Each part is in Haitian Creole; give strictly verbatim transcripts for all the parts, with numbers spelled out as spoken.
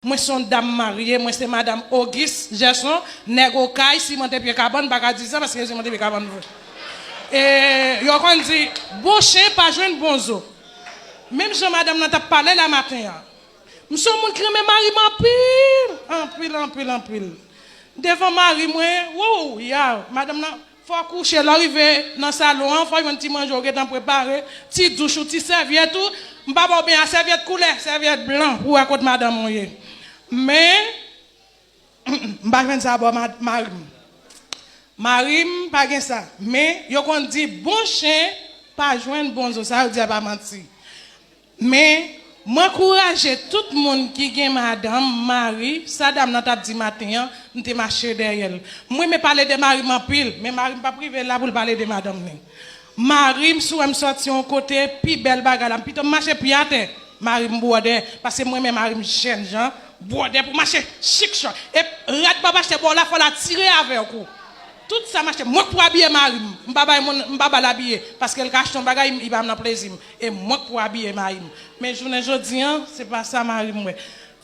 Mwen se yon dam marye, mwen se madanm Auguste Gerson, nèg Okay, simante pye kabann, m pa ka di sa paske yo simante pye kabann vre. E yo konn di, bon chen pa jwenn bon zo. Menm jan madanm nan t ap pale la maten an, m se yon moun ki renmen mari m anpil, anpil, anpil, anpil. Devan mari mwen, wou, ya, madanm nan, fò w kouche, lè w rive nan salon an, fò w jwenn ti manje w gentan prepare, ti douch ou, ti sèvyèt ou. M pa ba w byen a sèvyèt koulè, sèvyèt blan pou w wè kot madanm ou ye. Men, m pa jwenn sa bò ma- mari m. Mari m pa gen sa. Men, yo konn di, bon chen pa jwenn bon zo. Sa yo di a pa manti. Men, m ankouraje tout moun ki gen madanm, mari, sa dam nan t ap di maten an, m te mache dèyè l. M renmen pale de mari m anpil, men mari m p ap rive la pou l pale de madanm li. Mari m, si w wè m sòti yon kote, pi bèl bagay la, m pito m mache pye atè, mari m bwòdè, paske m renmen mari m jèn jan, bwòdè pou mache chik chòk. E rad m ap achte ba w la, fò l atire avèk ou. Tout sa mache. Mwen k pou abiye mari m. M pa bay moun, m pa ba l abiye. Paske l ka achte yon bagay, li pa nan plezi m. E mwen k pou abiye mari m. Men jounen jodi an, se pa sa mari m wè.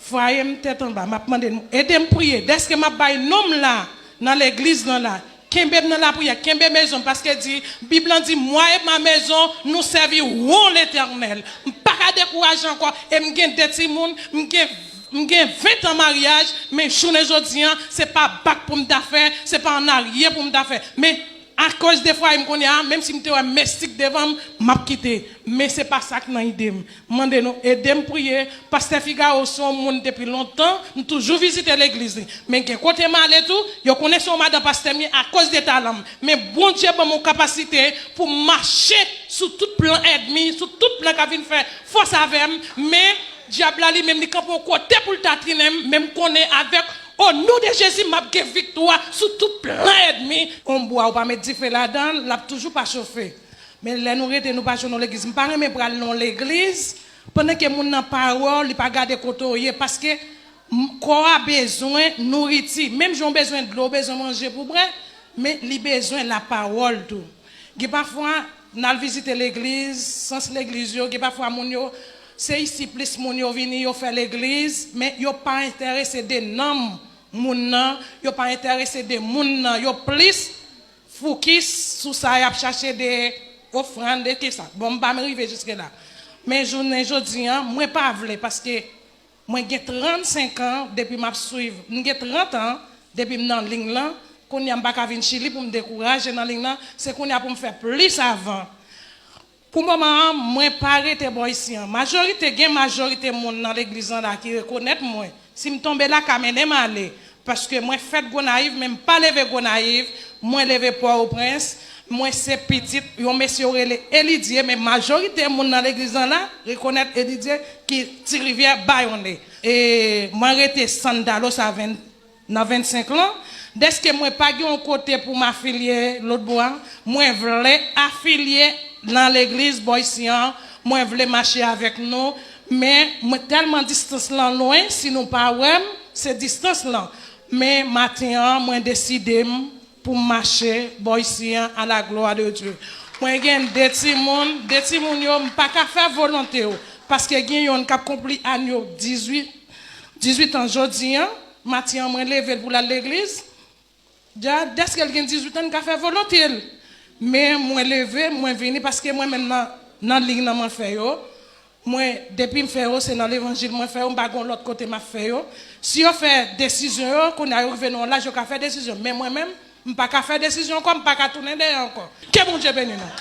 Fwaye m tèt anba. M ap mande nou, ede m priye. Dèske m ap bay non m la, nan legliz nan la. Kenbe m nan lapriyè. Kenbe mezon m. Paske di, Bib lan di, moi et ma maison, nous servirons l'Éternel. M pa ka dekouraje ankò. E m gen de timoun, m gen M gen ven tan maryaj, men jounen jodi an, se pa bak pou m ta fè, se pa an arye pou m ta fè. Men akoz de fwaye m kounye a, menm si m te wè mestik devan m, m ap kite. Men se pa sa k nan ide m. M mande nou ede m priye. Pastè Figaro se yon moun depi lontan, m toujou vizite legliz li. Men gen kote m ale tou, yo konnen se yon madanm pastè m ye akoz de talan m. Men Bondye ban m yon kapasite pou m mache sou tout plan ènmi, sou tout plan k ap vin fè fòs avè m. Men Dyab la li menm li kanpe yon kote pou l ta trennen m, men m konnen avèk, o non de Jezi, m ap gen viktwa sou tout plan ènmi. Yon bwa ou pa met dife ladan l, l ap toujou pa chofe. Men lè nou rete, nou pa jwenn yon legliz. M pa renmen pral nan yon legliz pandan ke moun nan pa wè w, li pa gade kote w ye, paske m- kò a bezwen nouriti. Menm jan w bezwen dlo, w bezwen manje pou bwè, men li bezwen lapawòl tou. Gen pafwa, n al vizite legliz, sans legliz yo, gen pafwa moun yo, se isi plis moun yo vini, yo fè legliz, men yo pa enterese de nanm moun nan, yo pa enterese de moun nan, yo plis fokis sou sa y ap chache de ofrann, de kisa. Bon, m pa m rive jiske la. Men jounen jodi an, mwen pa vle, paske mwen gen trannsenk an depi m ap swiv. M gen trant an depi m nan liy lan. Kounye a m pa ka vin Chili pou m dekouraje nan liy lan. Se kounye a pou m fè plis avan. Pou moman an, mwen pa rete bò isi an. Majorite, gen majorite moun nan legliz lan la ki rekonèt mwen. Si m tonbe la, ka mennen m ale. Paske mwen fèt Gonayiv, men m pa leve Gonayiv. Mwen leve Pòtoprens. Mwen se pitit yon mesye yo rele Elidye, men majorite moun nan legliz lan la rekonèt Elidye ki Ti Rivyè Bayonne. E mwen rete Santa Rosa ven- nan vennsenk lan. Dèske mwen pa gen yon kote pou m afilye lòt bò a, mwen vle afilye nan legliz bò isi an, mwen vle mache avèk nou, men mwen tèlman distans lan lwen, si nou pa wè m, se distans lan. Men maten an, mwen deside m pou m mache bò isi an, à la gloire de Dieu. Mwen gen de timoun, de timoun yo, m pa ka fè volonte yo, paske gen yonn k ap konpli ane yo dizuit, dizuit an jodi an, maten an mwen leve l pou l al legliz. Dja, dèske l gen dizuit an, l ka fè volonte l. Men mwen leve, mwen vini, paske mwen menm nan, nan liy nan mwen fè yo. Mwen, depi m fè yo, se nan levanjil mwen fè yo, m pa gen lòt kote m ap fè yo. Si yo fè desizyon yo, kounye a yo rive nan yon laj, yo ka fè desizyon. Men mwen menm, m pa ka fè desizyon ankò, m pa ka tounen dèyè ankò. Ke Bondye beni nou.